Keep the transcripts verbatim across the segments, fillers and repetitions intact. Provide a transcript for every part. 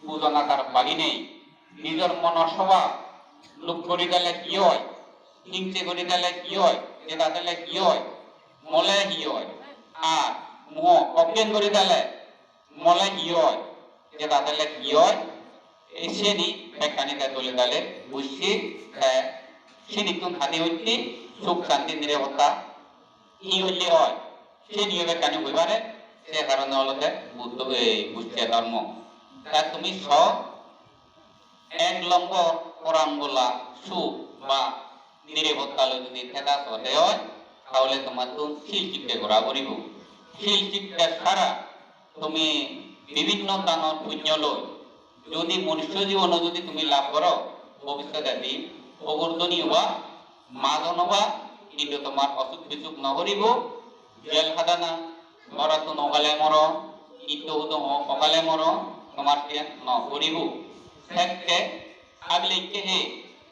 bujana tar bagi nei. Nijor monor sobab lub guri dele hi oi, hingse guri dele hi oi, jeda dele hi oi, mole hi oi, ar muo oggen guri dele mole hi oi, jeda dele hi oi, ei siyeni bekkani te dole dale bujje, te sinittun hadi utti suk santi nirapotta hi holle oi, siyeni bekkani hoi pare, se karone olode Buddho, ei, bujje dhormo. Ta tumi so, ek lombor poran bola suk ba nirapotta loi jodi theda sode oi, tahole tomattun sil sikke gora poribo. Sil sikke sara tumi bibinno danor punyo loi jodi manusso jibono jodi tumi lab goro, bobissote din ogurdoni oba, majon oba, hintu tomar osuk bisuk no goribo, jel hadana, morottun okale moro, itto hudo okale moro, tomar siyan no goribo. Sekke agile ikke he,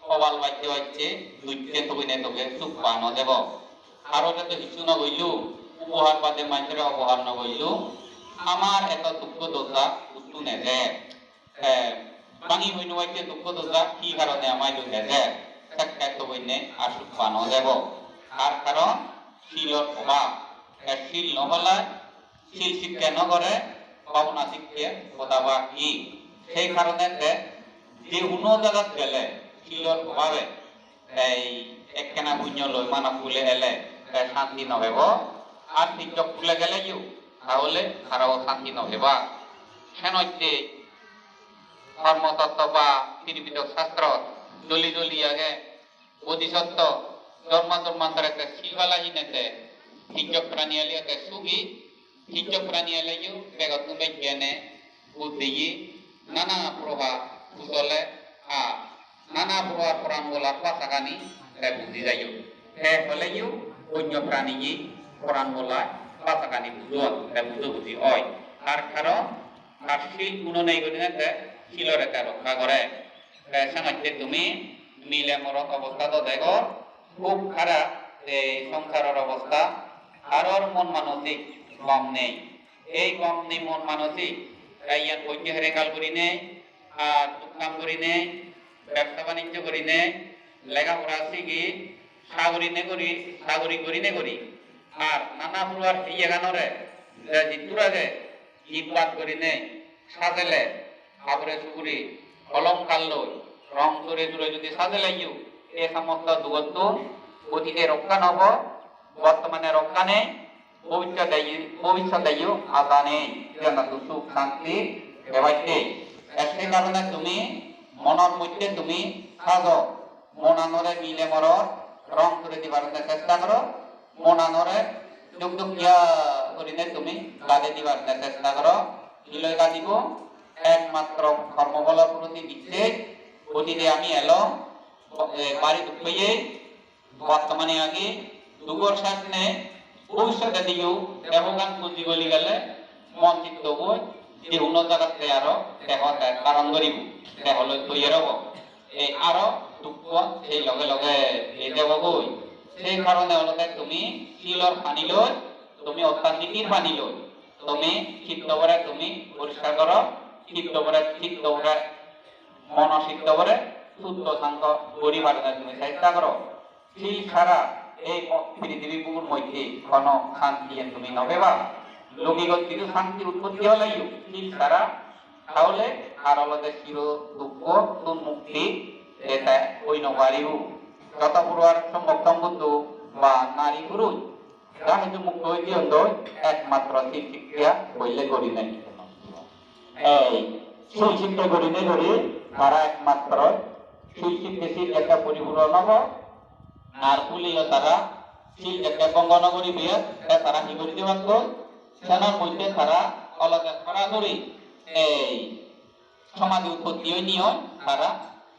kobal bacche bacche, dujje togine toge suk pa no debo. Harore to hissu no goillu, upohar bade manjore upohar no goillu, amar eto dukko dosa uttu nejer. Eh, bangi hoi no pacche dukko dosa hi karone ama idu ejer, sekke togoinne ar suk pa no jebo. Tar karon silor obab. Eh, sil no palai, sil sikke no gore, bhabona sikke hoda ba hi. Sei karone te je hono jagat gele silor obabe ei ekkena punyo loi manok hule ele te santi no pebo, ar tijjok hule geleyo tahole tarao santi no peba. Senotte Dhormototto ba Tripitok Sastrot joli joli age, Bodhisotto, jorma jormantore te sil pala hinete, tijjok prani ale te sugi, tijjok prani aleyo begottun bej gene, buddhiye, nana prohar pujole, ar nana prohar poran bolar bhasagani te buji jaiyo. Te holeyo onyo praniye poran bolar bhasagani bujon, te bujo buji oi. Tar karon tar sil guno nei gurinei te silore te rokka gore. Te senotte tumi mile morot obosta do degor, hub harap ei songsaror obosta, haror mon manosik gom nei. Ei gom nei mon manosik, te iyan bojje herengal gurinei, ar duk kam gurinei, bebsa banijjo gurinei, lega pora sigi, sagori ne guri, sagori guri ne guri, ar nana prohar iyeganore, je jittur age, jibbat gurinei, sajele, habure suguri, olongkar loi, rong sure sure jodi sajeleyo, ei somosto dugottun otite rokka no obo, bortomane rokka nei, bobissoteyo, bobissoteyo aja nei, jenottun suk santi pebatte. Te se karone tumi monor moddhe tumi sajo, monanore mile morot rong sure dibar chesta goro, monanore duk dukkiya gurinei tumi gade dibar chesta goro. Hiloi gadibo? Ekmatro kormo pholor proti bicches, otide ami elong, e, bari duk peye, bortomane agi, dugor ses nei, bobissoteyo debogan puji goli gele, mon chitto boi, je hono jagatte aro deho te dharon goribo, deho loi toyar obo. Ei aro dukko sei loge loge ei debogoi. Sei karone olode tumi silor pani loi, tumi ottan dikir pani loi, tumi chittobore tumi poriskar goro, chittobore, chittobore, mono chittobore suddho santo guri parinei tumi chesta goro. Sil sara ei o-, prithibi bugur moddhe hono santi iyen tumi no peba. Lokigot kichu santi utpotti oleyo sil sara, tahole ar olode chiro dukko tun mukti eta oi no paribo. Joto puror Sommok Sombuddho ba nari purush, ja hissu mukto oi jeyon doi, ekmatro sil sikkha bolle gurinei. Ei sil sikkha gurinei guri tara ekmatro sil sikke sil ekka poripuron obo. Ar bhuleyo tara sil jekke bhongo no guribe, te tara hi guri dibakkoi? Senor moddhe tara olode sorasori ei somadhi utpotti oinei tara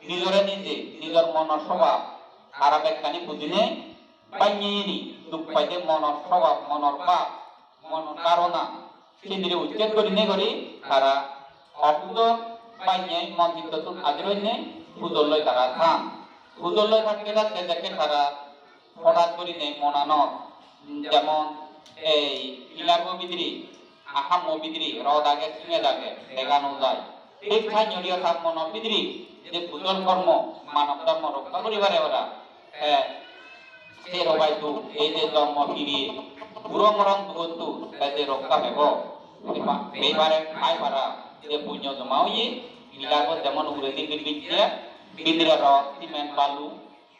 nijore nije, nijor monor sobab tara bekkani bujinei, banneyeni duk paide monor sobab, monor bab, monor dharona, sindiri ujjed gurinei guri tara obudo banney mon chittottun ajir oinei pujor loi tara than. Pujor loi thakke thakke jekke tara hodat gurinei monanot, jemon ei pillarbo bidire, ahammo bidire rod age, sime age, dega no jai. Thik sannye uriyo tar mono bidire je kujol kormo, manob dhormo rokka guri pare ora. Te se robai duk, ei je jonmo piri, buro moron dugottun te je rokka pebo, se pa-, pei pare, pai para, je punyo joma oye, pillar bo jemon uguredi birbicche, bidire rot, cement, balu,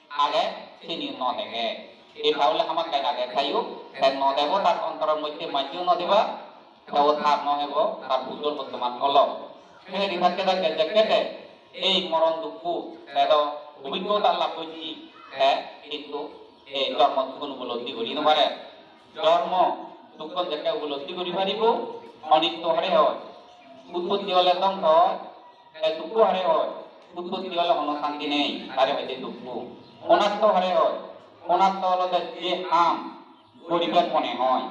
age, sini no dege. Ei tahole hamakkai age, taiyo, te no debo, tar ontoror moddhe majjeo no deba, te o tar no hebo, tar pujor bottoman olo. Seni thakke thakke jekke te ei moron dukko, te do obhiggota lab gojje, te hintu ei jormo dukko upolobdhi gori no pare. Jormo dukko jekke upolobdhi gori paribo, onitto hare hoi, utpotti ole dhongso hoi, te dukko hare hoi, utpotti ole hono santi nei, hare hoide dukko. Onatto hare hoi, onatto olode je ham goribar mone hoi,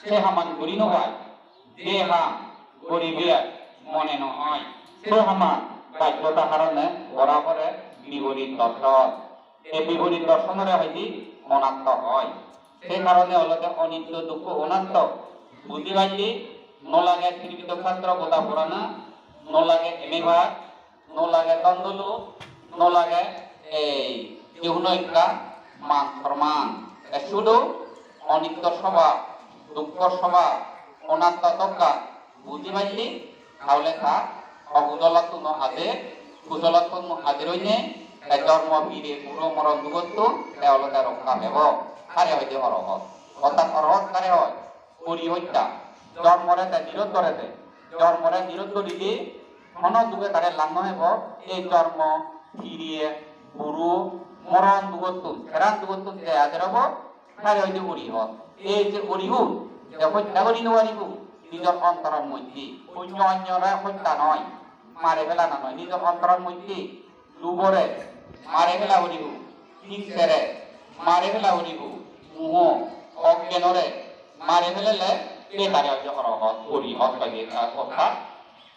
se haman gori no pai, je ham goribar mone no hoi, se haman bajjota harone gora pore biporit dorson. Ei biporit dorsonore hoide onatto hoi. Se karone olode onitto, dukko, onatto buji palle no lage Tripitoko sastro goda porana, no lage M A pass, no lage dhon doulot, no lage ei je hono ekkan man somman. Te sudu onitto sobab, dukko sobab, onatto tokka buji palle, tahole ta okujolottun ajer, kujolottun ajer oinei, te jormo pire buro moron dugottun te olode rokka pebo. Hare hoide orohot. Orthat orohot hare hoi? Puri hotta. Jormore te nirod gore de. Jormore nirod gori de, hono duge tare lang no hebo. Ei jormo pire buro moron dugottun, seran dugottun te ajer obo, hare hoide orihot. Ei je orihut, je hotta gori no paribo, nijor ontoror moddhe. Onyo onyore hotta noi, mare felana noi, nijor ontoror moddhe lubore mare fela poribo, hingsere mare fela poribo, muho, oggenore mare felele, te tare hoide orohot, orihot hoide, ah, hotta.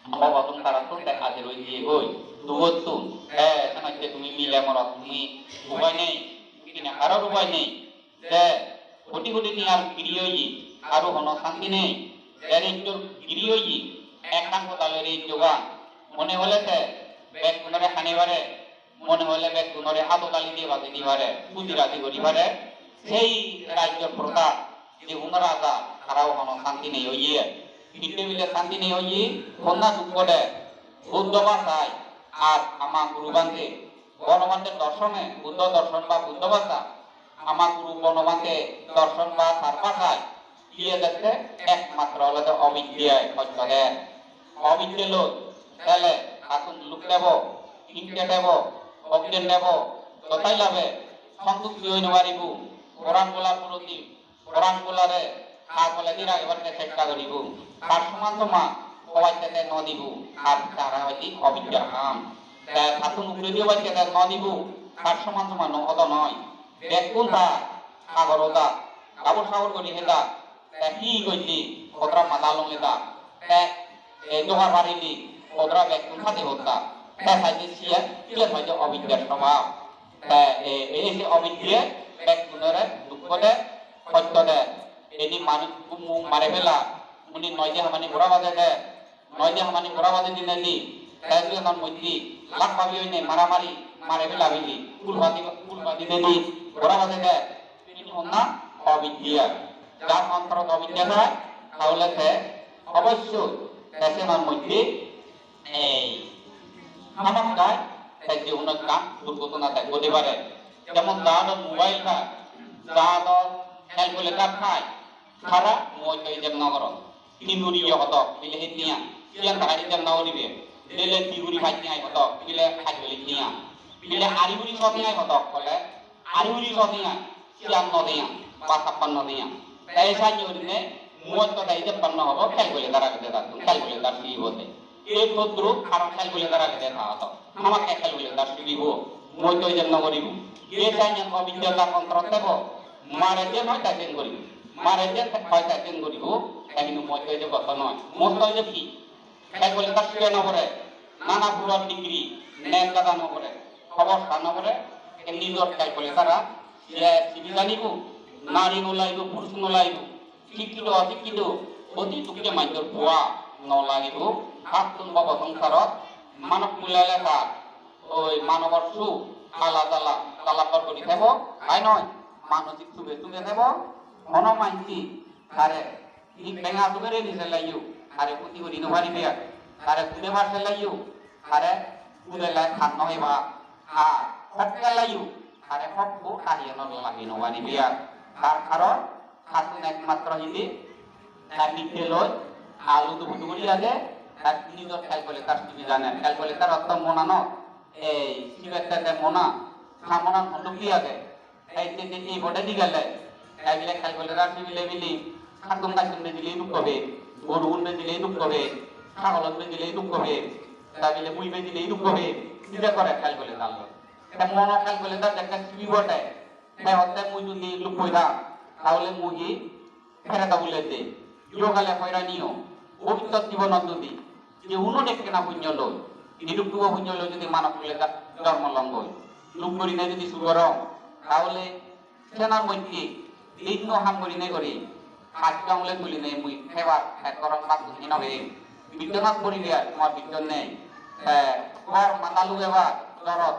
Bhobo songsarattun te ajer oi jiyegoi, dugottun. Te senotte tumi mile morot tumi upai nei, tumi kine haror upai nei. Te hudi hudi niyar giri oye, haru hono santi nei. Te rejjor giri oye, ekkan hodaloi rejjogan. Mone hole te bekkunore hani pare, mone hole bekkunore ado dali diye bajei di pare, hudi radi guri pare. Sei rajjor prodha, je hono raja, tarao hono santi nei oye. Hitte bile santi nei oye, honna dukko de? Buddho bhasai ar ama guru bhante, Bonobhante dorsone, Buddho dorson ba Buddho bhasa, ama guru Bonobhante dorson ba tar bhasai, iye dette ekmatro olode obidyai hosto der. Obidya loi, tele atun luk debo, hingke debo, oggen debo, jotai labe, sontusti oi no paribo, poran bola puroti, poran bolare ha toledi ragebatte chesta guribo. Tar soman soman obatte te no dibo. Ar tara hoide obidyar ham. Te tattun uguredi obatte te no dibo. Tar soman soman no odo noi. Bekkun ta sagor oda. Gabur sagor guri heda. Te hi golle? Hodra mada longeda. Te e jogar parini, hodra bekkun sadi hotta. Te saide siyan, siyan hoide obidyar sobab. Te e, e se obidye bekkunore dukko de, hosto de. Eni manuj muk mare fela, uni noide hamani gora baje de, noide hamani gora baje dinedi. Te dujonor moddhe lak pabi oine maramari, mare fela bili, kulpadi, kulpadi dinedi gora baje de. Ini honna obidya. Jar ontorot obidya thai, tahole te obossoi te senar moddhe ei hamakkai te je hono ekkan durghotona te ghodi pare. Jemon jador mobile thai, jador calculator thai, tara mui to ijeb no goron. Tin uri yo hodok, bile he tiya. Siyan tara ijeb no goribe. Bile di uri pach tiya hodok, bile pach bile tiya. Bile ari uri so tiya hodok, bole ari uri so tiya. Siyan no tiya, ba sappanno tiya. Te sanye gurinei muotto te ijeb no hobo, calculator agede tattun, calculator sigibo te. Ei todrup aro calculator agede ta hodok. Hamakke calculator sigibo, muotto ijeb no goribo. Ei sanye obidya tar ontorot thebo, mare je noi ta jen goribo. Mare je noi ta jen goribo, te hintu muotto ijeb gotto noi. Muotto ijeb hi? Calculator sibe no pore, nana puror degree, net gada no pore, hobor sa no pore, e nijor calculator-an sibe sibe janibo, nari no lagibo, purush no lagibo, sikkito osikkito, oti dukke manjor pua no lagibo, hattun bobo songsarot, Manok mule le ta oi manobor suk ala dala dala bor guri thebo, hai noi? Manojik suge suge thebo, hono manchi tare hi benga suge reni seleyo, tare puti guri no paribe ar, tare gude bar seleyo, tare gude le khan no heba, ar hokke leyo, tare hokko tahiye no lagi no paribe ar. Tar karon Hattun ekmatro hidi, ta nitte loi, alu dubu dubu guri age, ta nijor calculator sibi jane. Calculator otto mona no, ei sibette te mona, ta monan honduk hi age, ei te te ei bode di gele, ei bile calculator sibile bili, hattun gattun bejile duk hobe, gorugun bejile duk hobe, sagolun bejile duk hobe, ta bile mui bejile duk hobe, side gore calculator loi. Te mono calculator jekke sibi bode, te hotte mui judi lup hoi thang, tahole mui hi phereda bule de. Ihokale hoiraniyo, bobisot jibonot judi je uno ekkena punyo loi, iduk dugo punyo loi judi manob kule ja-, jormo longoi, lup gurinei judi sugorong, tahole senar moddhe bibhinno ham gurinei guri, haj jongole tulinei mui hebar ek gorong bak gurinei no peyem. Bichonat poribe ar, mor bichon nei. Te ghor matha lugebar dorot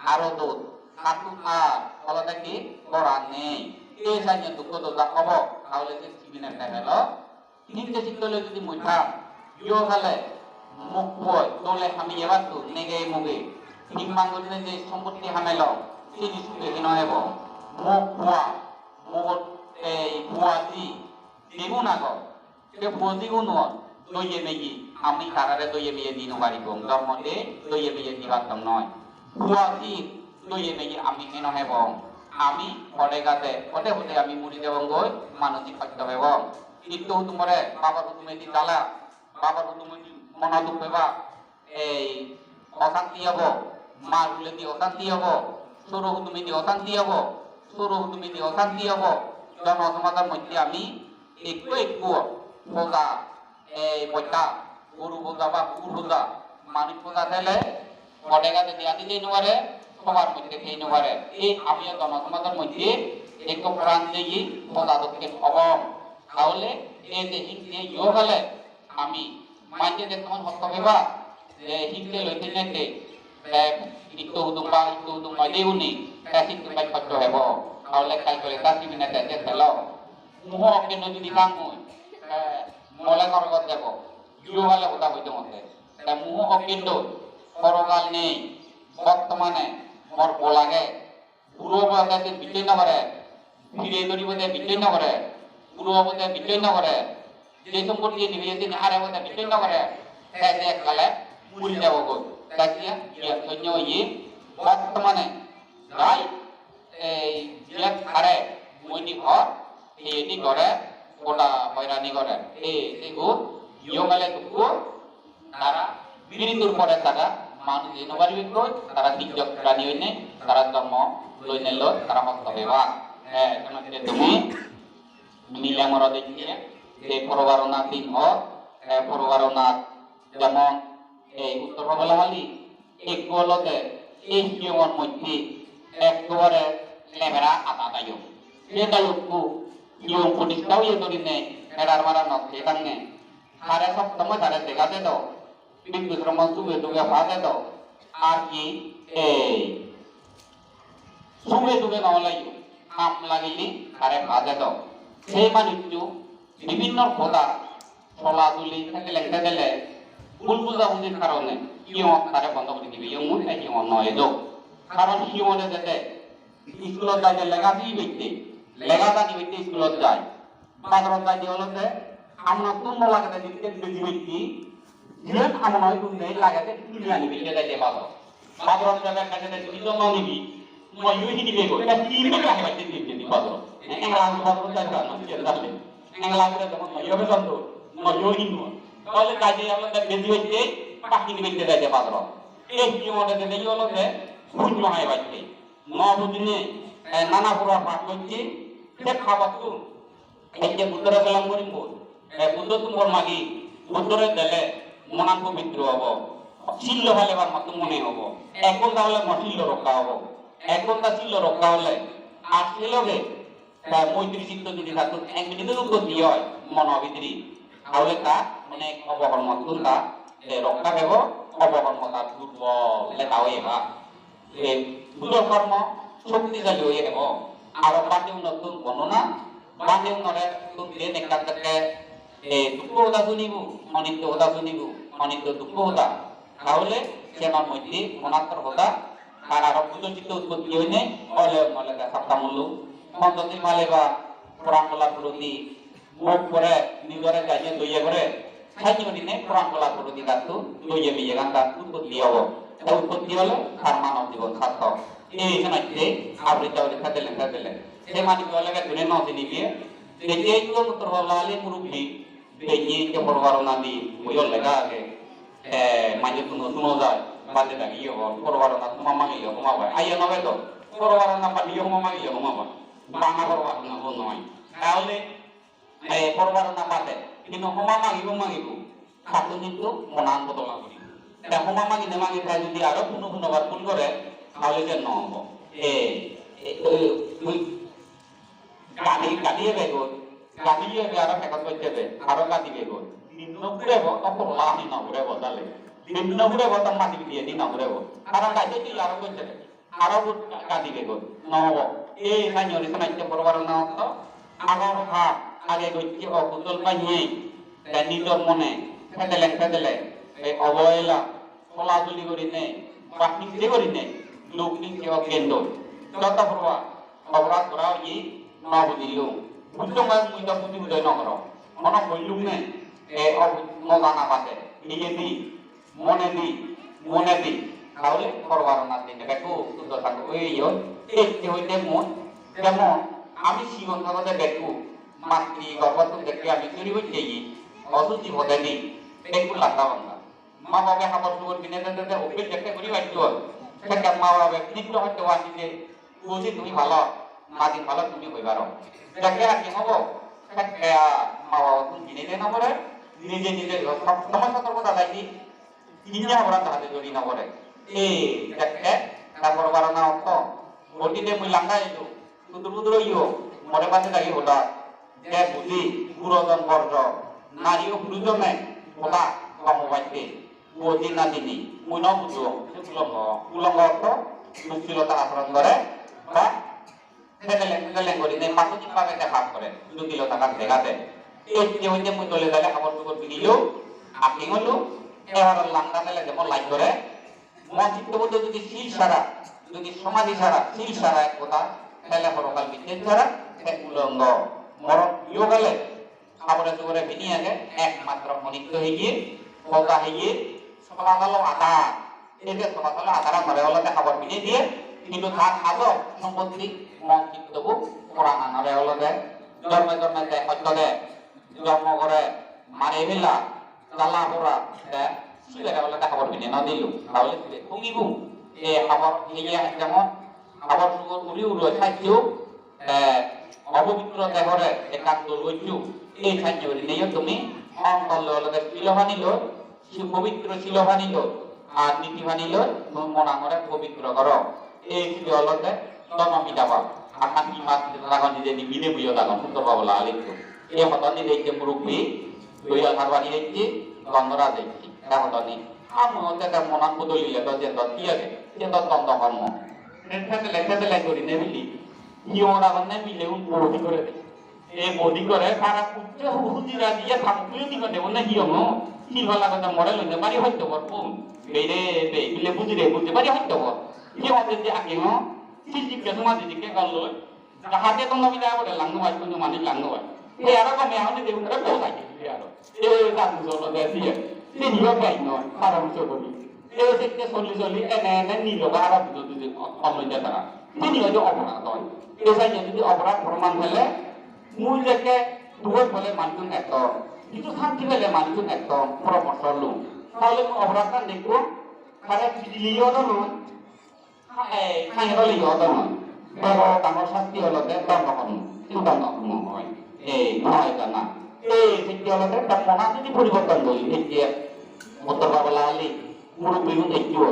aro dot, hattun ar olode hi goran nei. Ei sanye dukko doja obo, tahole se sibine tebelo. Hinte sitte loi judi mui thang, ihokale muk puoi dole hamiye battu nege muge, himman gurinei je sompotti hamelo, sini suge hino hebo. Muk pua, mugot ei pua di, degun agon. Se puo jiguno doye meye, ami tarare doye meye di no paribong, dhormote doye meye di pattong noi. Puo ji doye meye ami heno hebong, ami hode gade, hode hode ami muri jebonggoi, manujik hosto pebong. Itto hudumore, babor hudume di jala, babor hudume di mono duk peba, ei osanti obo, mar huledi osanti obo, soro hudumedi osanti obo, soro hudumedi osanti obo, jono somajor moddhe ami ekko ekko poja, ei bosta, goru poja ba kukur poja, manuj poja thele, bodega jodi adi jei no pare, sobar moddhe thei no pare. Ei amiyo jono somajor moddhe ekko pran jeye poja dokken obong. Tahole ei je hingye yo gele, ami manje de tomar hosto beba, je hingke loi tinne te, te itto hudum ba, itto hudum ba de uni, te sitto bai hosto hebo. Tahole calculator sibine te de thelo. Muho okke no judi thang mui, te mole korgot debo. Juro gale hoda hoi dongotte. Te muho okke do, porogal nei, bortomane mor bol age. Buro obo de bichchoi no gore, pire doribo de bichchoi no gore, buro obo de bichchoi no gore, je sompotti nibe sini are obo de bichchoi no gore, te je ekkale muri jabo goi. Te siyan, siyan sonyo oye, bortomane jai, ei je are mui ni hor, Hiyeni gore, goda hoirani gore. E, sigun, yo gele dukko, tara miritur pore tara manuj oi no paribekkoi, tara tijjok prani oinei, tara jonmo loinei loi, tara hosto pebak. E, tumi, tumi mile morot ecche, je porobarona din hor, e, porobarona jemon ei uttor Pabala Hali, ekko olode ei hiyongon moddhe ekkebare lebera ada dayo. Se dayokko hiyon prodista oye dorine herar maranot se dange. Tare sob somoi tare dega jedo, biddu sromon suge duge pa jedo. Ar hi ei suge duge no oleyo, ham lagile tare pa jedo. Sei manuccho bibinno hoda sola soli thedele thedele bul bujabujir karone hiyongot tare bondo guri dibe, hiyongot te hiyongot no ejo. Karon hiyongot ejede iskulot jai je lega sigibatte, lega janibatte iskulot jai. Bazarot jaide olode amonottun no lagede jinis bejibatte, jiyan amono igun nei lagede tuli anibatte jaide bazarot. Bazarot jebe bejede jinis no nibi, moiyo hinibe goi. Eta hinibe ahibatte jinis jinis bazarot. Engla alu bazarot jaide na, siyan jale. Engla gure jemon moiyo bejon do, moiyo hinu. Tole jaide olode bejibatte, ba hinibatte jaide bazarot. Ei hiyongot ejede olode punyo haibatte. No bujine, eh, nana puror pap gocche, se papottun ecche Buddhore salam gorim boi. Eh, Buddho tum bor magi, Buddhore dele monan pobitro obo. Sillo palebar mottun mone obo. Ek ghonta ole mo sillo rokka obo. Ek ghonta sillo rokka ole, ar se loge ta moitri chitto judi tattun ek minute-o unnoti oi mono bidire, tahole ta onek obohormottun ta, eh, rokka pebo, obokormo tar durbol leda oye ba. Ei pujo kormo shoktisali oye debo. Aro bhante unottun bonnona, bhante unore tun diyen ekkan tekke, ei dukko hoda sunibo, onitto hoda sunibo, onitto dukko hoda. Tahole se monor moddhe onattor hoda, ar aro pujo chitto utpotti oinei ole mole de saptamullo. Mondo di male ba porangola puroti mok gore, nijore janye doye gore, sanye gurinei porangola puroti gatto doye miye gan tar utpotti obo. Te utpotti ole tar manob jibon sarthok. Ei senotte abrita uri thedele thedele. Se mani ole bekkune no sinibe. Te ei jugo muttor bala ali murubbi, benne te porobarona di boyo lega age. Te manje tuno tuno jai, bade dagi yo, porobarona toma mangile homa bai. Ayo no bedo, porobarona badi yo homa mangile homa bai. Banga porobarona bo noi. Tahole, eh, porobarona bade, hintu homa mangibo mangibo. Tattun hintu monan bodola guri. Te homa mangine mangine te jodi aro puno puno bar bul gore, tahole je no obo. Eh, eh, eh, tui gadi, gadi ebe goi. Gadi ebe aro pegot gocche be, aro gadi be goi. Din no gurebo, to porola ani no gurebo tale. Din no gurebo, to madi bidi ani no gurebo. Aro gadi ebe aro gocche be. Aro gadi be goi. No obo. Ei sanyori sanatte porobarona otto. Agor hap, age gocche okujol banye. Te nijor mone, pedeleng pedeleng. Ei obohela, solasoli gurinei, ba hingse gurinei, luk hingse o gendo. Joto porobar, oborad gora oye, no bujilung. Bujilung bai mui do buji bujai no gorong. Mono hoilung ne, e o bu-, no jana bade, iyedi, monedi, monedi. Tahole porobarona dine bekku suddho santo oye yo. Ecche hoide mui, jemon ami sigon thakode bekku, matri gorbottun dekke ami suri hoide ye, osuchi hodedi, bekku lagga bangga. Ma babe habor subor bine de de de, office jekke guri bajjon. Sekke ma babe nitto hotte wani je, "Buji tumi bhalo, madi bhalo tumi hoi paro." Jekke ar ki hobo? Sekke, ah, ma babe tumi bine de no pore, nije nije sob somoi sotorko ta lagi, nije habor ta hate jori no pore. Ei jekke, ta porobarona otto, oti de mui langa elo. Sudur budur oiyo, more bade dagi hoda. Je buji, gurojon borjo, nari o purujone hoda gom obatte. Buji nadini, mui no bujong, se ulongo, ulongo ortho, dusilota asoron gore, ba, sedeleng, sedeleng gurinei, pasodik bhabe te hap gore, dusilota gan dega de. Ei je hoide mui dole dale habor subor biniyo, aping olo, ebar langa dale jemon laj gore, Mon chitto buddho jodi sil sara, jodi somadhi sara, sil sara ek hoda, tale porokal bicches sara, te ulongo. Morot yo gele, habore sugore bini age, ekmatro monitto heye, hoda heye, solasolo adar. Ei je solasolo adar amare olode habor bini diye, hintu tar ajo sompotti mon chitto bu porananore olode, jorme jorme de hosto de, jormo gore, mare bela, Jala pora te sibere olode habor pine no dilo. Tahole sibe hugibo. E habor iye jemon habor sugor uri uro sajjo, te opobitro dehore ekkan dol gojjo. Ei sajjo gurinei tumi ongkolle olode silo pani loi, si pobitro silo pani loi, ar niti pani loi, tumi monangore pobitro goro. Ei sibe olode dono midaba. Ar naki mas ragon hijeni mile buyo dagon, uttor babala alikko. Ei hodon nide ecche murubbi, Loyal Harbari ecche, Gandharaj ecche, te hodoni. Amo te te monan bodolile do jen do thik age, jen do tondo hormo. Te sedele sedele guri ne bili. Hi ora gonne bile un bodi gore de. E bodi gore tara ucche hu-, hujira diye thamu kuyo di gode onne hi omo. Hi hola gode more lonne bari hoyto bor pun. Bere be bile bujire bujire bari hoyto bor. Hi ode di age no. Sil jikke suma di jikke galloi. Jahate to nobi jai bole lang no bai, hono manuj lang no bai. Te aro gome agonde de ugure to jai de aro. E ta bujo no de siye. Te niyo bai no, para bujo gori. E sekke soli soli ene ene nilo ba ara bujo duje, o-, omoi de tara. Te niyo jo oporad oi. E sai je jodi oporad proman pele, mui jekke dugot pele manuj ekdom. Kichu santi pele manuj ekdom, poramorso lung. Tahole mui oporad kan dekko, tare bijili yo do noi. Hai, hai, roli yo dong. Boro dangor sasti olode dong dong. Itu dong dong hoi. Eh, noi dana. Eh, siti olode dong mona siti poriborton gori. Siti motor babala ali. Murubbi gun ekju.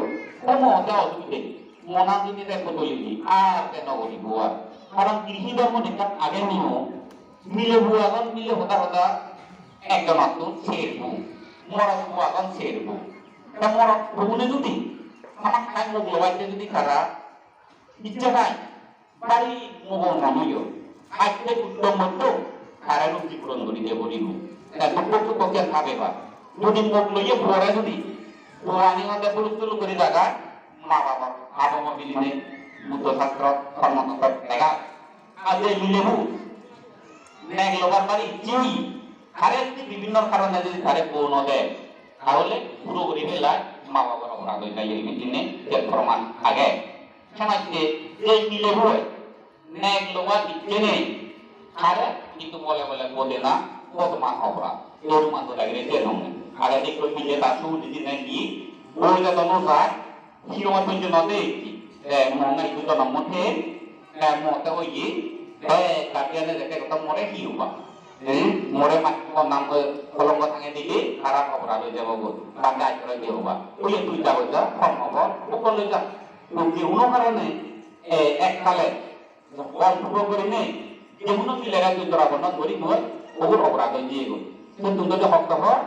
Komo te osubide. Mona siti te bodoli di. Ar te no gori bua. Karon grihi dhormo dekhat age niyo. Mile bu agon, mile hoda hoda ekjonottun serbu. Morot bu agon serbu. Te morot bogune judi hamakkai mok lobatte judi tara icche thai, bari mogol manuj o, atte uttom moddo tare rukti puron guri de poribo. Te dukko sukko ken pabe ba? Judi mok loye pore judi puani honde puluk tuluk guri jaga, ma baba, baba ma biline Buddho sastro, dhormo sastro dega. Ar je milebu nek lobar bari icche oye, tare judi bibhinno karone judi tare bou no de, tahole puro guri phelai ma babar oporad oi jai, ibe dinne je proman age. Senotte je milebu nek lobar icche nei, tare hintu bole bole bou dena bodoman oporad. Ei onuman dole guri je nonge. Age dekko bile ta su di dinne hi, bou jadon no jai, Hi hobor pojjonto de ecche. Te mo ngai idu jonom motte, te mo te oye, te guardian e jekke gotto more hi hoba? Eh, more mach ko nam, eh, kolongo tangei dile, harap oporad oi jabo go. Bande ajore di hoba. Oye tui jago ja, kom hobor, ukol loi ja. Tui je hono karone, eh, ek kale Gol puro gurinei, je hono milere tui dora bonon guri noi, ogur oporad oi jiyegoi. Tui tui jodi hokto hor,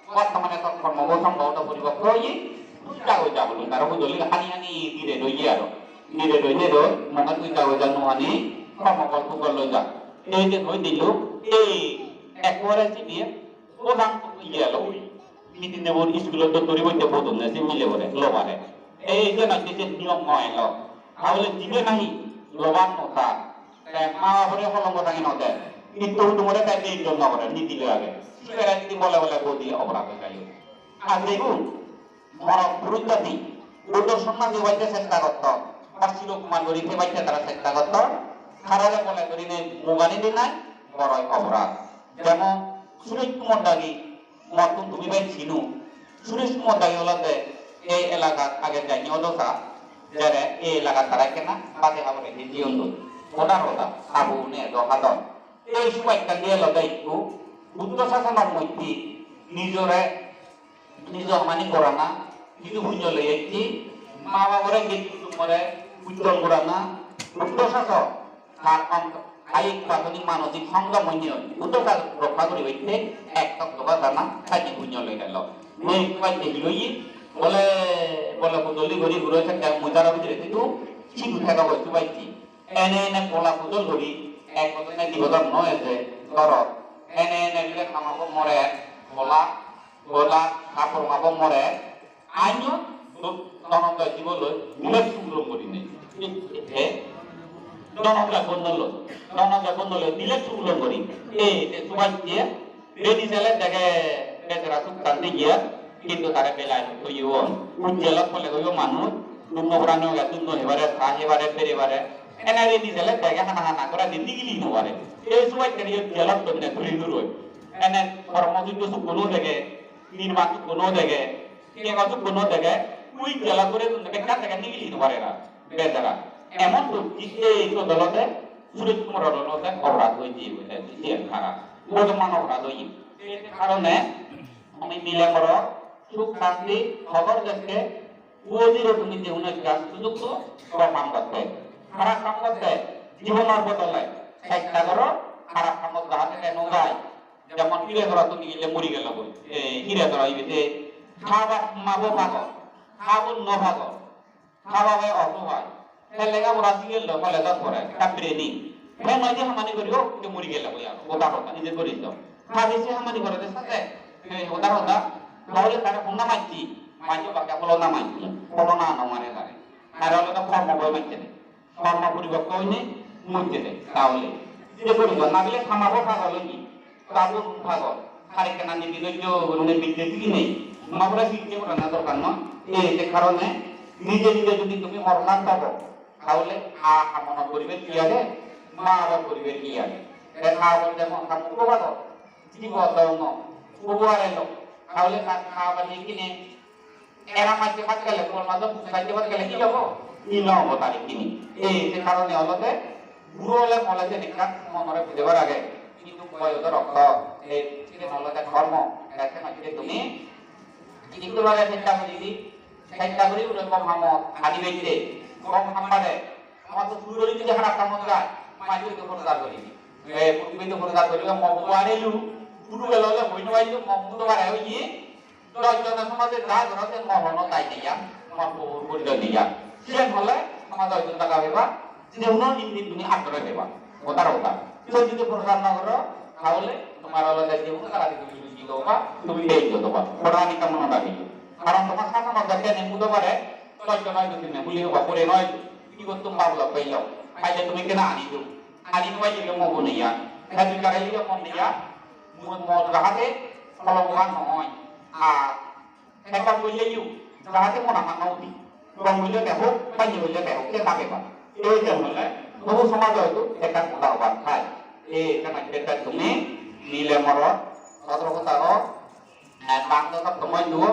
bortomane tor kormo bo sombhoboto poribokto oye, tui jagoi ja bolun, taro hujoli hani hani dire doye aro. Dire doye do, mone tui jagoi ja nuhani, kormo gol puro loi ja. Ei je noi dillo, ei ekkore sibe, Bodang iye lo uri. Midinebor iskulot dottori boite bodonne se milebore, lobare. Ei je nahi se niyom noi lo. Tahole jibe nahi lobar no thar. Te ma babore holongo tangi no de. Itto hudumore te bej jon no gore, nidile age. Sibere jodi bole bole bodi oporad oi jai. Ar degun, Morot puruj jati, Buddho sonnasi obatte chesta gotton, ba Siro Kumar guri thebatte tara chesta gotton, tarare bole gurinei mugani dinai boroi oporad. Jemon Suresh Kumar dagi, mottun tumi bai sino, Suresh Kumar dagi olode ei elakat age janye odosa, jere ei elakat tara ekkena bade habore di jiyondoi. Hodar hoda, abu ne do hadon. Ei subaikkan diye olode ikku, Buddho sasonor moddhe nijore nijo hamani gorana, hintu punyo loi ecche, ma babore, gedi kutummore ujjol gorana, Buddho sason tar ont-, kayik, bachonik, manosik, songdom onyo, Buddho sason rokka guribatte ek tok doga jana, sajje punyo loi gelo. Mui ekku bacche hi oye, bole, bole hujoli guri guro sekke mui tara bidire sidu, sidu thega boi subacche. Ene ene pola pujol guri, ek bojor na di bojor no eje, dhoro. Ene ene bile hamabo more, pola, pola, kapor mabo more, anyo, do-, dono do jibo loi, bile sugulom guri nei. E? Dono do bondo loi, dono do bondo loi, bile sugulom guri. E, te subai diye, Redi sele dege bejara suk tan diye, hintu tare belai toyon. Ujjelot pole goyo manuj, dunno purani oge, dunno hebare, ta hebare, bere bare. Ene redi sele dege hana hana gore di nigili no pare. Ei subai kari ujjelot donne turi duroi. Ene kormo sujjo sukko no dege, nirban sukko no dege, kego sukko no dege, ujjelot gore dunne bekkan dege nigili no pare ra. Bejara. Emon dukki ei sot olode, Suresh Kumar olode oporad oi diye, siyen hara. Bodoman oporad oye. Ei karone ami mile morot suk santi hobor dekke, uo jiro tumi je hono ekkan sujukko gom ham gotte. Harap ham gotte, jibonor bodole chesta goro, harap hamot jahate te no jai. Jemon hire dora tumi gele muri gelo goi. Ei hire dora ibe te haba mabo pagol, habun no pagol. Haba bai oto bai. Te lega pora sigel lo, college-ot pore, ekka brainy. Te noi je hamani guribo, te muri gele goi aro. Oda hoda, nije guri do. Habi se hamani gore de sate. Te oda hoda. Tahole tare honna majji, majjo bakke pholona majji. Pholona no mare tare. Tare olode kormo boi majje de. Kormo poribokko oine mojje de. Tahole. Nije guri do. Na gele hamabo pagol oye. Babu pagol, harekkan ani bidojjo gurinei bidde siginei, ma bore bidde gorana dorkar noi. Ei je karone nije nije jodi tumi mornan pago, tahole a, a monot goribe hi age, ma bor goribe hi age. Te ma bor jemon hamukko pago, jibo dongo, ubo arelo, tahole ta ma bani kine Era majje bhat gele, bor majje bhat gele hi obo? Hi no obo tari hini. Ei se karone olode, buro ole mole je ekkan monore bujebar age. Hintu boyodo rokto, ei siyen olode dhormo. Ete majje tumi hintu lore chesta guri di, chesta guri ure gom hamot ani bette, gom ham bade. Amar to buro ole jodi harap hamot jai, majje to prochar guri di. Ei, purbe to prochar guri, mo buro arelu, buro gele ole hoi no paribo, mo buro bare oye, Dosh jone somaje ja goro se mor hono dai nei ar, mor pubur porijoy nei ar. Siyen hole somaje hoito jaga peba, je hono indit tumi agroi peba. Hodar hodar. Tumi jodi prochar no goro, tahole tomar olode je hono jaga di tumi dukkhito oba, tumi beijjot oba. Hodani ekkan monot ragiyo. Karon tomar sasonot jatte ene mudo pare, dosh jon hoito tumi huli oba, pore noi. Ki gottum bablo peilo. Paile tumi kena ani do. Ani no paile mo bone ya. Hadi kare ile mon ya. Mo mo jahate kolongoan no oi. Ar ekkan bolle yu, jahate mona manna udi. Gom bolle deho, panye bolle deho, ke tabe ba. Ei je hole, nobu somaj hoyto ekkan hoda hobar thai. Ei ekkan ekkan tumi mile morot, sotro hoda ho, eh, bang do sab somoi duo.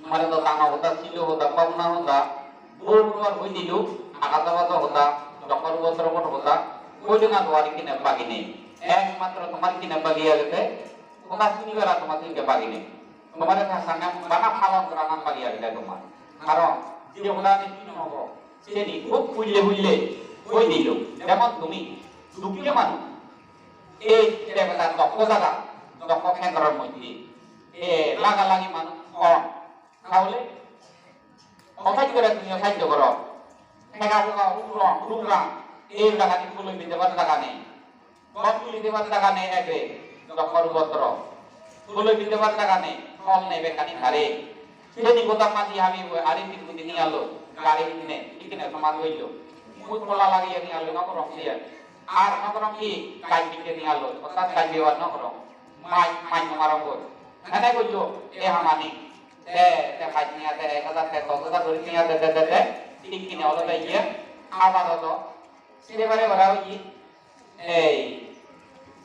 Mare do tanga hoda, silo hoda, pabna hoda, bor bor hoi dilu, agada bada hoda, dokor botro hoda, hoi dena do ar kine bagi nei. Ekmatro tomar kine bagi agede, hoda sunibar ar tomar kine bagi nei. Tomare ta sangam bana palon gorana bagi agede tomar. Karon je hoda ni tui no hobo, seni hub hulle hulle hoi dilo. Jemon tumi dukkiyo manuj, ei debeda dokko jaga, dokko kendror moddhe, e laga lagi manuj hon. Tahole osajjo gore tumi osajjo goro. Hega hoga, ugrong, rugrang, ei jagani puloi bidebar jaga nei. Gom tuli dibar jaga nei ebe, dokkor ubodro. Puloi bidebar jaga nei, hol nei bekkani tare. Seni goda madi habi bo, ari tin gudi niyalo, gari hinne, ikkine soman goillo. Mui pola lageye niyalo, no gorong siyan. Ar no gorong hi, gaj bikke niyalo, ortat gaj bebar no gorong. Maj, maj no marong goi. Hene goillo, e hamani. Te, te maj niya de, ek hajar te, dos hajar guri niya de, de, de, de. Ikkine olode iye, abar odo. Sire bare gora oye. Ei,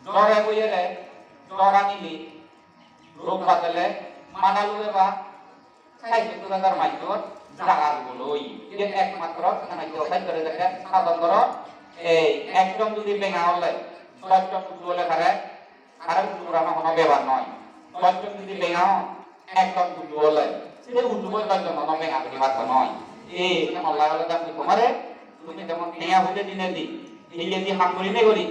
jore boyere, jor anile, rog bajele, mana lure ba, sai sottur hajar manjor jaga dibolo oye. Iyen ekmatro sanajo sai gore jekke sadon goro, ei, ekjon judi benga ole, dosh jon hudu ole tare, tare hudu gorano hono bebar noi. Dosh jon judi benga on, ekjon hudu ole, se hudu boi dosh jon hono benga guri patto noi. Ei, se molla ole jani tomare, tumi jemon tenga hude dinei di, dinei di ham gurinei guri.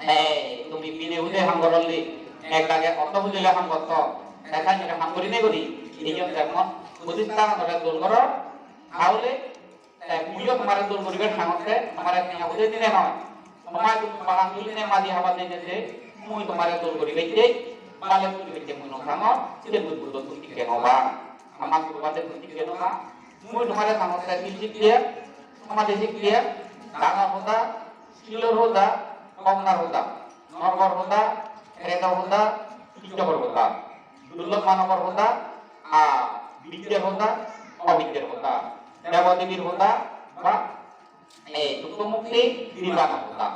Ei, tumi bine hude ham gorolli, ek dagi otto hudile ham gotto, ek dagi ham gurinei guri. Ei jemon protisthan ore dol goro, tahole, te muiyo tomare dol guribar sangotte, tomare tenga hude dinei noi. Tomare tumi bagan tulinei madi habar dinei de, mui tomare dol guribar de, bale guribar de mui no sangor, sile mui buddho tumi tikke no ba. Ama guru bade tumi tikke no ba. Mui tomare sangotte sil sikkiye, tomare sikkiye, dangor hoda, silor hoda, gongnar hoda, norgor hoda, redo hoda, tikkobor hoda, durlok manobor hoda, a bidder hoda, obidder hoda, debo debir hoda, ba, e, dukko mukti, nirbanor hoda.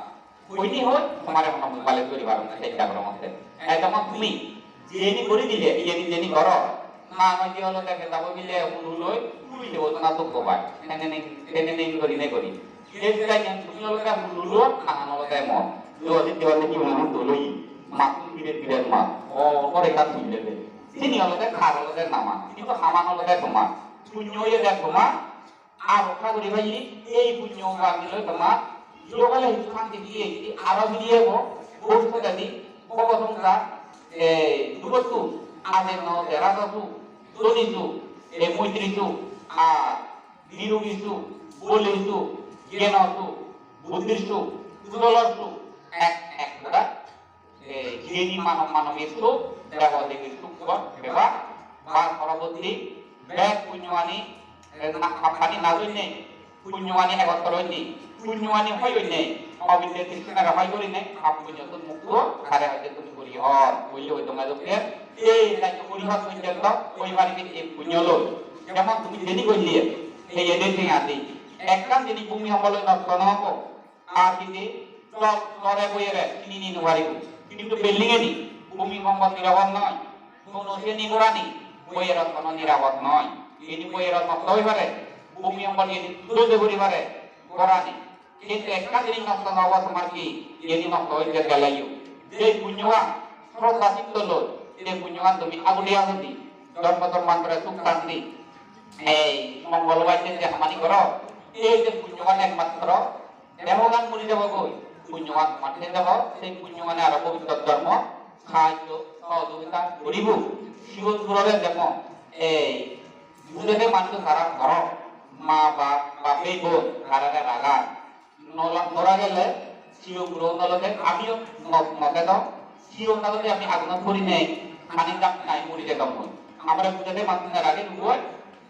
Hoini hoi, tomare hono mui bale guri parong na, chesta gorong otte. E, jemon tumi, jeni guri dile, jeni, jeni goro, na, na, je olode ke dabo bile, hulu loi, hulu loi, na dukko pai. Tene nei, tene nei guri nei guri. Je jeni tumi olode hulu loi, na, na olode mo. Jo, je, je olode ki hulu loi, ma, bile, bile ma. O, ore kan bile de. Sini olode, kar olode nama. Sini to haman olode toma. Punyo ye de toma. Aro ka guri pai, ei punyo gani loi toma, jogale hissu santi diye, jodi aro firi ebo, bhobissotedi, bhobo songsar, e, dugottun, ajenno, derajosu, dhonisu, e, moitrisu, ar nirogisu, bolisu, gyanosu, buddhisu, kudolosu, ek, ek, e, jeni manob manobir suk, debo debir suk gor beba, ba porobotti bek punyoani, e, na, pappani na joinne, punyoani egottor oinne, punyoani hoi oinne, obidde trishna hoi gurinei, pap punyottun mukto, tare hoide tumi guri hor, bolle oi donga dokke, ei jatto guri hor porjonto, oi paribe ei punyo loi. Jemon tumi jeni golle, ei ede tenga di, ekkan jeni bhumi hombol loi nosto no obo, ar jodi jol jore boyere sini ni no paribo. Hintu building eni bhumi hombol nirobor noi. Hono sini gorani boyerot hono nirobor noi. Eni boyerot nosto oi pare. Bhumi hombol eni dole puri pare gorani. Hintu ekkan jinis nosto no obo tomar hi? Eni nosto oi je geleyo. Je punyogan sroddha chitto loi, je punyogan tumi aguli aguli dhormo dhormantore suk santi, ei mongol batte je hamani goro, ei je punyogan ekmatro dehogan muri jebogoi, punyogan mate jebo, sei punyogane aro pobitro dhormo sahajjo sohojogita guribo. Sigon gurore jemon ei bujede manuj tara ghorot ma bap, bap bhei bon tarare ragar. Nola-, nora gele sigon guro olode amiyo no-, no thedong. Sigon olode ami agunot puri nei, pani dam nai, muri jedong mui. Amare bujede manuj nerage nubo.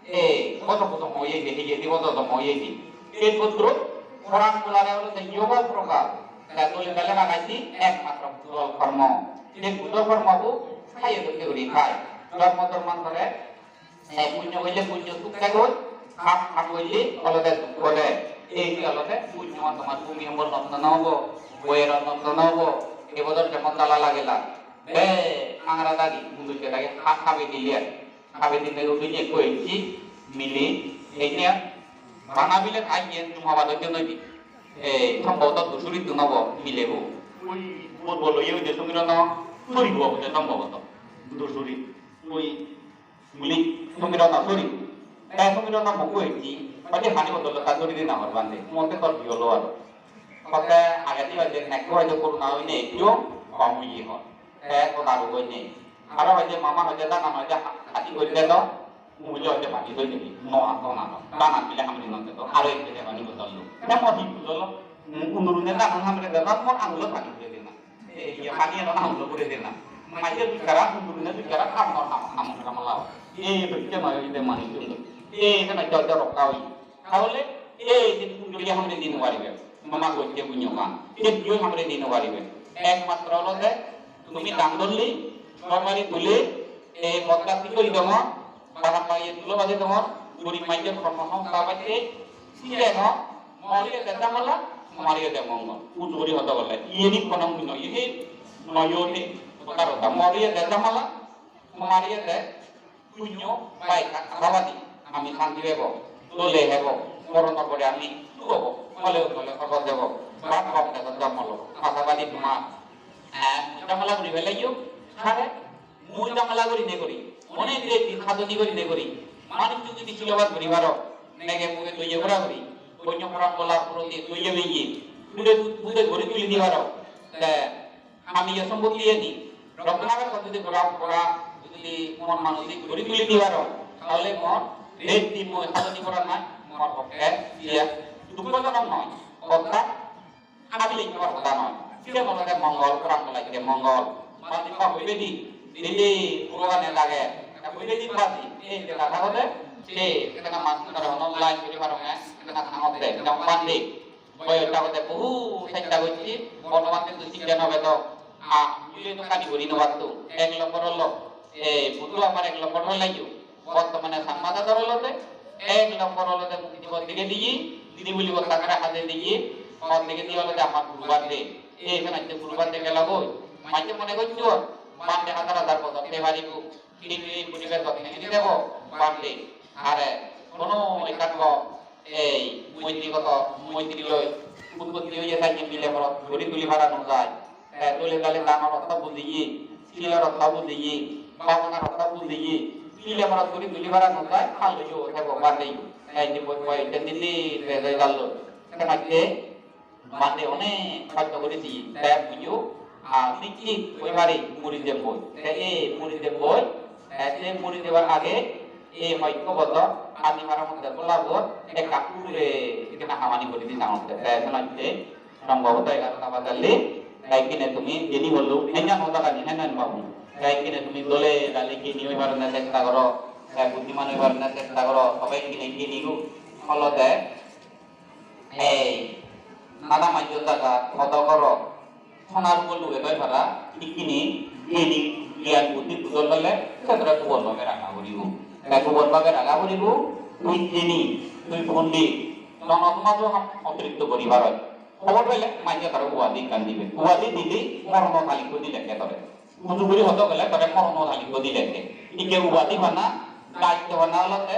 Ei, bojo bojo mo oye de, heye de, bojo bojo mo oye de. Ei putro, porang bolare olode yoga prokar. Ta dole dale ragaisi ekmatro pujol kormo. Ei pujol kormo bu khaiye dokke guri khai. Dhormo dhormantore, eh, punyo golle punyo suk thegoi, pap pap golle olode duk ode. Ei je olode punyo tomar bhumi ombor nosto no obo, boyer nosto no obo. Ei bojor jemon dala lagela. Be, angara dagi, mundujje dagi, ha, habe dile. Habe dine udu je ekko ecchi, mili, ei je bana bile thai je, juma bado je noi di. Ei, sombhoboto Dusuri tun obo, mile bo. Ui, bor bor loye oi je Sumirono, suri bo obo je sombhoboto. Dusuri. Ui, mili, Sumirono suri. Te Sumirono mokko ecchi, bade hani bodol ta suri dina hor bande. Mote tor biyo lo aro. Kote agedi hoide nekko hoide corona oine ecchio, hom oye hor. Te ko daru oine. Aro hoide mama hoide danan hoide ha-, hati hoide do, mujo hoide pani doi dibi. No ato na do. Danan bile hamri no do. Aro ekko de pani bodol lo. Te mo hi bodol lo. Undurune danan hamri de do, mo angulo pani doi dina. Ei, iya, pani eno na ulo guri dena. Maje dujara, undurine dujara, ham nor ham, ham nor ham lao. Ei, bocche noi, ide mani tundo. Ei, kana jor jor rokka oi. Tahole, ei, din unduri hamre din waribe. Mama gocche bunyo kan. Ei, diyo hamre din waribe. Ekmatro olode, tumi dang dolli, dormari tuli, ei, modda tikori dongo, Bahan baye tulo baje dongor, gorib manje kormo songstha bacche, siye no, moriye de jamala, moriye de mongol. Uju guri hodo bole, iyeni kono mui no, iye no yone, karo ta moriye de jamala, moriye de punyo, bai ka, abadi, ami santi pebo, dole hebo, moronor pore ami suk obo, mole mole hodo debo, bak bak de jamalo, asabadi tuma, eh, jamala guri bele yo, sare, Mui jamala gurinei guri, onek bedi sadoni gurinei guri, manuj judi silobat guri paro, nege muge doye gora guri, bonyo pora bola puroti doye beye, pure pure guri tuli di paro. Te ami yo sombotti eni, Rotnagar judi gora gora judi mon manusi guri tuli di paro, tahole mor bedi mui sadoni gora nai, mor pokke iya dukkojonok noi. Orthat Ami lingkor hoda noi. Siyen olode mongol, kurang olode mongol. Madi pa hoibedi, dili purogane lage. Hoibedi madi, ei jela thagode, se, ekena mas mare hono line guri paronge, ekena thangode, jemon bandi. Boyos thagode, bohu chesta gocchi, bortoman hintu sikke no pedo. A, mui to kani guri no patto. Ek lombor olo, ei, Buddho amar ek lombor holayo. Bortomane Changma jador olode, ek lombor olode mukti pot dege diye, didi buli bot tangare hade diye, pot dege diye olode amar guru bhante. Ei, ekkan ecche guru bhante gelo goi. Manje mone gocchon, bhante hajar hajar bojor thei paribo. Kintu ei poribesh gotton hini debo, bhante. Are, hono ekkan go, ei, moitri goto, moitri loi, utpotti oye sanye mile morot guri tuli para no jai. Te dole dale danor ortho bujiye, silor ortho bujiye, bhabonar ortho bujiye, pile morot guri tuli para no jai, hal loyo, te bo bhante. Te indi boi boi, te dindi, te jai dallo. Te matte, bhante onek hosto guri diye. Te muiyo, a, nischit oi pari muri jemboi. Te ei muri jemboi, te se muri jebar age, ei hoyekko bojor, ani para moddhe tola bor, ekka ure, ekkena hamani guri di sangotte. Te senotte, Sombhoboto egarota bajalli, te ikkine tumi jeni bollo, henyan hoda gani, henyan babu. Te ikkine tumi dole dale geni oi paronne chesta goro, te buddhiman oi paronne chesta goro, tobe ikkine geni gu olode, ei, nada majjo jaga, hodo goro, sonar ubo luge doi para, ikkine geni, gyan buddhi pujor gole, sedre kubon bhabe raga puribo. Te kubon bhabe raga puribo, tui geni, tui pondit, jono somajo ham otirikto guri paroi. Hobor pele manje tare uadi ekkan dibe. Uadi dile morono talikko dilekke tore. Uju guri hodo gele tore morono talikko dilekke. Ikke uadi pana, daitto pana olode,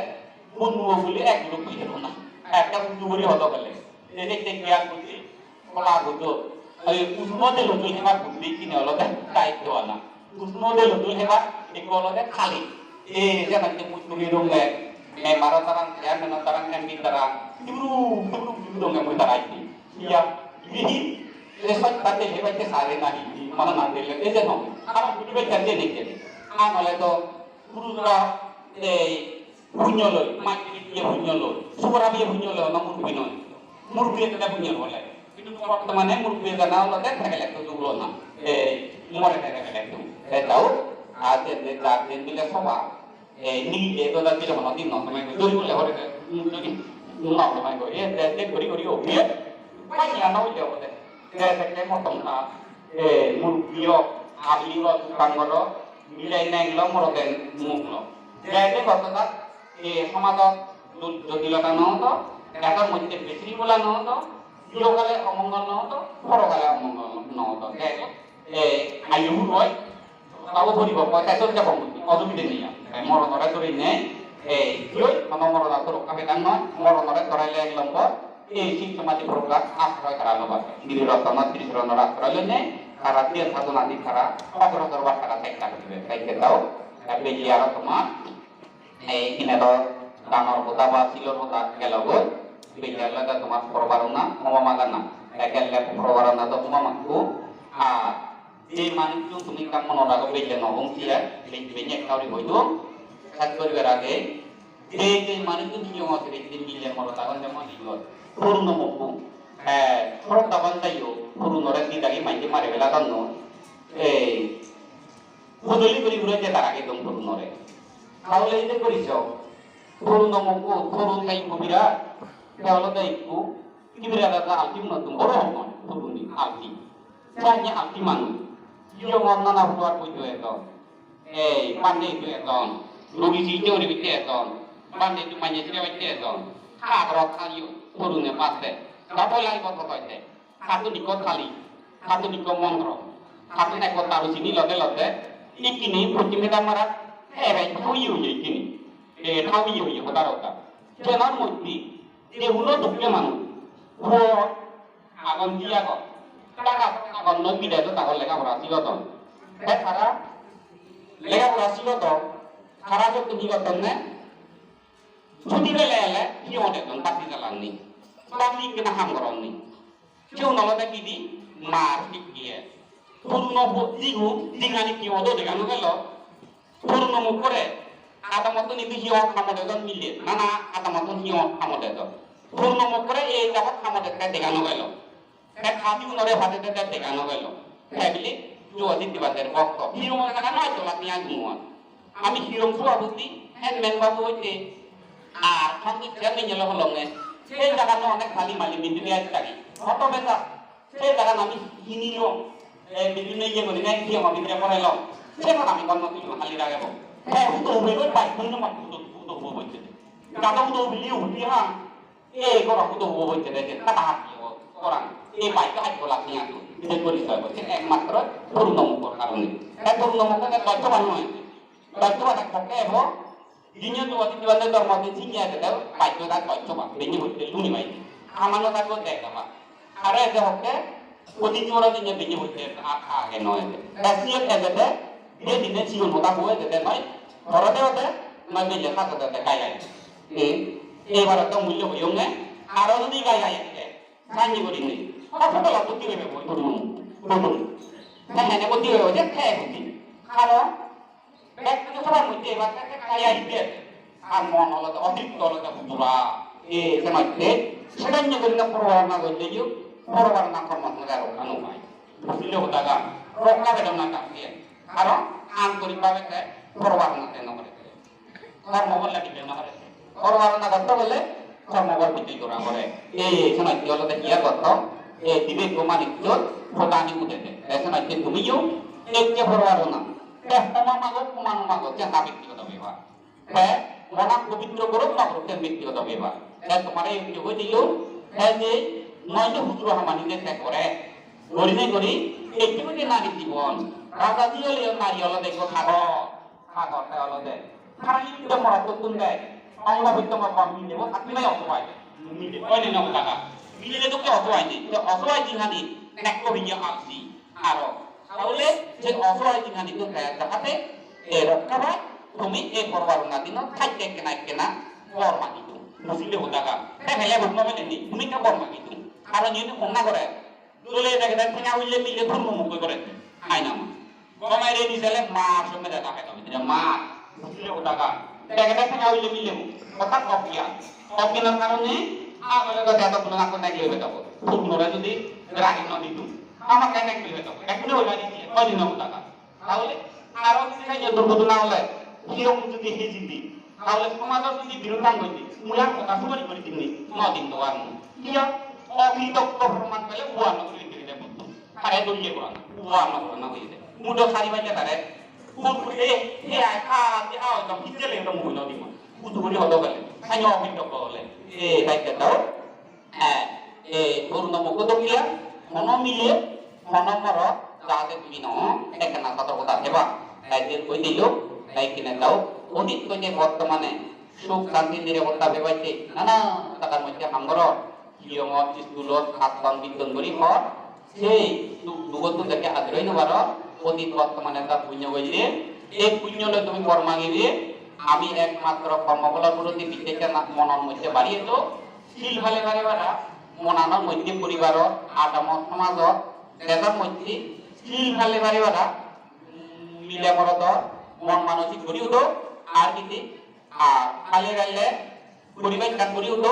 bunnuo buli ek group oye pana. Ekka uju guri hodo gele. Ede ekka gyan buddhi, hola buddho. Ei uju mode loju hebar buddhi ikkine olode daitto pana. Usno de lodul hebar, ekko olode khali. E, jemon je mui tuli donge, member-o tarang, chairman-o tarang, M P tarang, turu, turu, turu donge mui tarai di. Iya, ihi, e sot tate hebar je sare nahi, mana na dele, e je no. Aro budu be chairman eke. An ole to, Purusora ei punyo loi, maj pirit diye punyo loi, sugor habiye punyo loi, ono murubbi noi. Murubbi ekka punyo loi. Hintu bortomane murubbi ekka na olode tegele ekka juglo na. Ei more tegele ekka. Ei tao, a den de, ja den bile soba. Ei nigille do da bile hono din no somai goi. Dori bole hore de, dori no somai goi. Ei de, de gori gori obiye. Pai ya no oile obode. De de de motom na. Ei murubbi o, abi o, dukangor o, milai neng lo, morode muk lo. De de goto da. Ei somajot jo-, jotilota no odo, deshor moddhe bishringhola no odo, ihokale omongol no odo, porokale omongol no odo. Te, e, ayu hur oi, tabo poripokko, te sojja pomoti, osubide nei ar. Te moronore dorinei, e, hi oi, hono morona to rokka pedang noi, moronore doraile ek lombor, ei sik somadi porokar asroy tara lobar. Giri rottonor, Sri Soronor asroy loinei, tara diyan sadhona di tara ogrosor obar, tara chesta guribe. Te ikke tao, te beji aro tomar, Ei, ine do dangor hoda ba silor hoda gelo goi, bejal lage tomar porobar una, homa magana. Ekelle porobar una do homa makku. Ar je manuchun tumi ekka monot rago bejal no hong siye, bej-, bejal ekka guri hoi do. Saj guribar age, je je manuchun hiyongo sire sire mile morot agon jemon iyot. Puruno mokku. Eh, sorok daban jaiyo, purunore di dagi manje mari bela don no. Ei, Hojoli guri guri je tara gedon purunore. Tahole ei je guriso, puruno mokku, purun tai ikku birat, te olode ikku, ki birat ada alti unottun boro hobor, puruni alti. Sanye alti manuj. Iyo mon nana huduar boido edon. Ei, bande idu edon. Rogi sijje guri bitte edon. Bande idu manye sire bitte edon. Hagrot haliyo, purune patte. Gabo lai bot hotoite. Hatun ikko thali, hatun ikko mongro, hatun ekko daru sini lode lode, ikkini pocchim heda marat, ebe thawi oye ikkini, e thawi oye hoda hoda. Jenar moddhe, je huno dukke manuj, huo agon di agon, taga agon noi bidai do tagon lega pora sigodon. Te tara lega pora sigodon, tara jottun hi gottonne, Chuti pele ele hi hon edon batti jalani. Batti ikkena ham goronni. Sigun olode hidi mar hikkiye. Puruno bo-, jigun dingani hi odo dega no gelo. Puruno mukkore adamottun indi hi hon hamot edon mile. Nana adamottun hi hon hamot edon. Puruno mukkore ei jabot hamot ette dega no gelo. Te hadi unore hade de de dega no gelo. Te bili Jogajit Dibander bokto. Hirong jaga noi tola tiyan dumuan. Ami hirong suwa buti, hen men babu hoite. Ar hon di chen men jelo holonge. Se jaga no onek hali mali mindu ya tagi. Hoto beta. Se jaga nami hini lo. E bibhinno iye gori nai hirong bibhinno pore lo. Se no ami kon mati hali rage bo. He hudo ube goi bai, hudo mat hudo, hudo ube goi. Jaga hudo ube liu hudu ha. Ei goro hudu hudu hoitte de, je tata hatti o gorang. Ei bike hajji bola niya tu. Bidej gori soy bol. Se ekmatro Purno Mukor karone. Ei Purno Mukor ke dojjo ban noi. Dojjo ban ek hokke ebo. Dinyo tu ati diwan de dormo din sinye de, bike da dojjo ban. Benye hoitte luni bai. Amano da go de ba. Aro ede hokke, odi jora dinne dinne hoite a, a, age noi ede. Te siyen ede de, diye dinne sigon hoda hoi ede de noi. Horo de ode, noi belle thak ode de gai gai. E, ebar to mullo hoyonge, aro jodi gai gai ede. Sanni gurinei. Ta photo la butti hoibe boi, photo, photo. Te hene butti hoibe, je te butti. Aro, Bek sobar moddhe ebar ekka ekka iye age. Ar mon olode, otitto olode hudura. E, se moddhe, sedonne gurinei porobarana golle yo, porobarana kormo tole rokka no pai. Bujile hodagan, rokka bedon na kar diye. Aro antorik bhabe te porobarana te no gore. Kormo golle bile no gore. Porobarana gotte gele, kormo gor bidde gora gore. E, se moddhe olode hiya gotto, e, dibe ekko manucchor hodani udede. E, se moddhe tumiyo, ecche porobarana. Te homa mago, homa no mago, te ta bektigoto bepar. Te monan pobitro gorok na gorok, te bektigoto bepar. Te tomare ekku hoi dilung, te je noile huduro hamani je te gore. Gori ne gori, ekku je nari jibon. Raja ji ole nari olode ekko sagor. Sagor te olode. Tara ekku morot tun de. Ongo bittongo ba mile bo, atti nai oto bai. Mile oi ne no jaga. Mile dokke oto bai de. Te oto bai jinghani, nekko biye alsi. Aro, tahole je osohoy jinghani tun te jahate, e, rokka pai, tumi e porobarana dinot thajje ekkena ekkena bor magi don. Bujile hodagan. Te hele bujno mele ni, tumi ekka bor magi don. Aro ni honna gore. Dole dege den tenga ulle mile thurmu mukko gore. Ai na ma. Gomai re ni sele mar somme de dake to, bidire mar. Sile udaga. Degede sega oile milebo. Orthat ogyan. Ogyanor karone agole do dedo guno nakko negli bedo. Purnore jodi ragi no ditu. Amakke negli bedo. Ekkune oila diti. Oili no udaga. Tahole aro jodi sega durghotona ole, siyong jodi hijidi. Tahole somajor jodi birodhan goide, mui ar hoda sugori gori dinni. No din do ar. Iya, okritoggo proman pele uano gori dinni. Tare dulye gorana, uano gorana hoyede. Mudo sari baile tare. Pur pur e, e ai ka, e ai dom hijele dom hoy no dimo. Utu guri hodo gele. Sanyo omin dok gole. E, tai ke tau. E, e, purno mukho dokiya, hono mile, hono moro, jate tumi no, ekkena sotorkota theba. Tai je koi dilo, tai kine tau. Odit koi je bortomane, suk santi nirapotta pebatte, nana takar moddhe ham goror. Hiyongot, iskulot, hatton, bitton guri hor. Sei duk-, dugottun jekke ajuri oi no paror, odit bortomane ekka punyo golle, ei punyo loi tumi bor magibe, ami ekmatro kormo pholor puroti bicchecchana monor moddhe bari edo, sil pale pare para, monanor moddhe poribaror, adamot somajor, dejor moddhe sil pale pare para, mm, mile morodor mon manosik guri udo, ar hidi, ar pale pale poribar ekkan guri udo,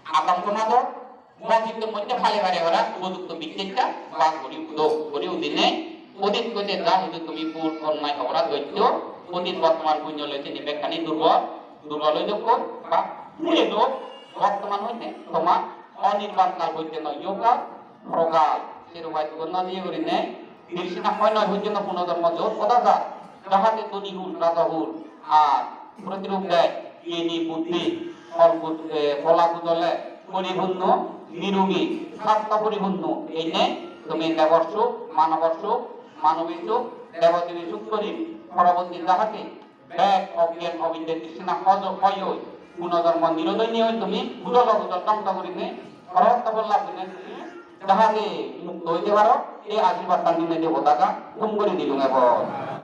Adam tomado, mosjidor moddhe pale pare ora, upojukto biccheccha, bas guri udo, guri udine, odit hoite ja hoite tumi bhul onnai oporad gojjo, odit bortoman punyo loi sini bekkani durbol, durbol oi dokko, ba pure do, bortoman hoite toma onirban kal hoite no yoga, prokal, serupai tugon no diye gurine, Krishna hoi noi pojjonto punojonmo jor hoda jar, jahate dhoni hul, raja hul, ar protirup dej, geni buddhi, phol bud-, eh, phola budole poripunno, nirogi, sattho poripunno, einei tumi debor suk, manobor suk, manobir suk, debodebi suk gori, poroborti jahate bek ogyan obidya trishna hojo hoyoi, punojonmo nirodoi nei oi tumi, hudolo hudol dhongso gurinei, orohotto phol lab gurinei tumi jahate mukto oite paro, ei ashirbadtan dinei debotaga hum guri dilung ebot.